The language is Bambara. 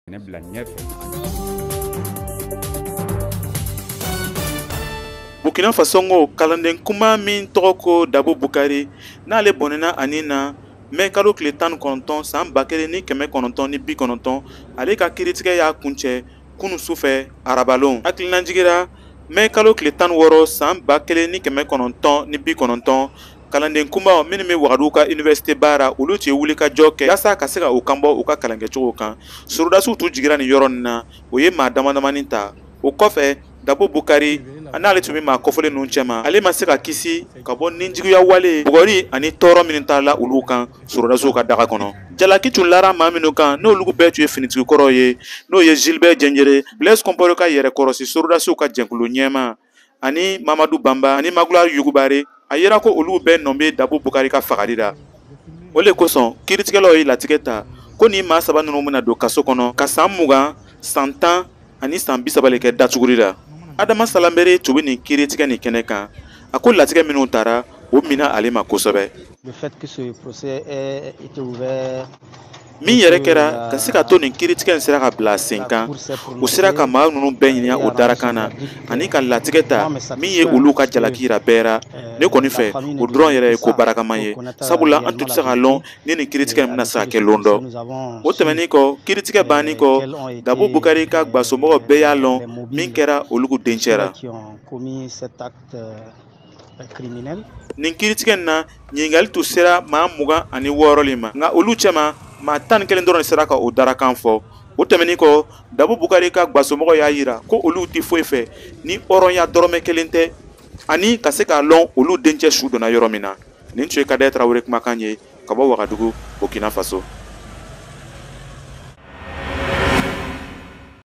Ne bila ɲɛfɛ. Burkina Faso ko kalanden kuma min tɔgɔ ko Dabo Bukari, n'ale bɔnɛna ani na mɛ kalo tile 19 san 1990, ale ka kiiritigɛ y'a kuncɛ kunun sufɛ arabalon. Hakilinajigira mɛ kalo tile 16 san 1990, kalanden kunbaw minnu bɛ Wagadugu ka université baara, olu tun ye wulikajɔ kɛ yaasa ka se ka u kanbɔ u ka kalankɛcogo kan. Sorodasiw tun jigira nin yɔrɔ nin na, o ye maa damadamani ta. O kɔfɛ, Dabo Bukari n'ale tun bɛ maa kɔfɔlen ninnu cɛma, ale ma se ka kisi ka bɔ nijuguya wale, bugɔli ani tɔɔrɔ minnu taara olu kan sorodasiw ka daga kɔnɔ. Jalaki tun lara maa minnu kan, n'olu bɛɛ tun ye finitigi kɔrɔw ye, n'o ye Gilbert Diendéré, Blaise Compaoré ka yɛrɛkɔrɔsi sorodasiw ka jɛkulu ɲɛmaa, ani Mamadu Banba ani Magloire Yugubare. A yera ko olu bɛɛ nɔ bɛ Dabo Bukari ka fagali la. O le kosɔn kiiritigɛlaw ye latigɛ ta ko nin maa saba ninnu bɛna don kaso kɔnɔ ka san 20, san 10 ani san 30 le kɛ datuguli la. Adama Salanbere tun bɛ nin kiiritigɛ nin kɛnɛ kan. A ko latigɛ minnu tara, o minɛ ale ma kosɛbɛ. Le fait que ce procès ait été ouvert, Min yɛrɛ kɛra ka se ka to nin kiiritigɛ in sera ka bila sen kan, u sera ka maa ninnu bɛɛ ɲininka o darakan na ani ka latigɛ ta min ye olu ka jalaki yira bɛɛ ra. Ne kɔni fɛ, o dɔrɔn yɛrɛ ye ko barakama ye, sabula an tun tɛ se ka lɔn ni nin kiiritigɛ in bɛna se ka kɛ lon dɔ. O tɛmɛnen kɔ, kiiritigɛ bannen kɔ, Dabo Bukari ka gwasomɔgɔw bɛɛ y'a lɔn min kɛra olu dencɛ ra. Nin kiiritigɛ in na, ɲininkali tun sera maa 26 le ma, nka olu cɛma maa 11 dɔrɔn sera ka o darakan fɔ. O tɛmɛnen kɔ, Dabo Bukari ka gwasomɔgɔw y'a yira ko olu tɛ foyi fɛ ni hɔrɔnya dɔrɔmɛ kelen tɛ, ani ka se k'a lɔn olu dencɛ su donna yɔrɔ min na. Nin tun ye Kadɛ Tarawele kumakan ye ka bɔ Wagadugu, Burkina Faso.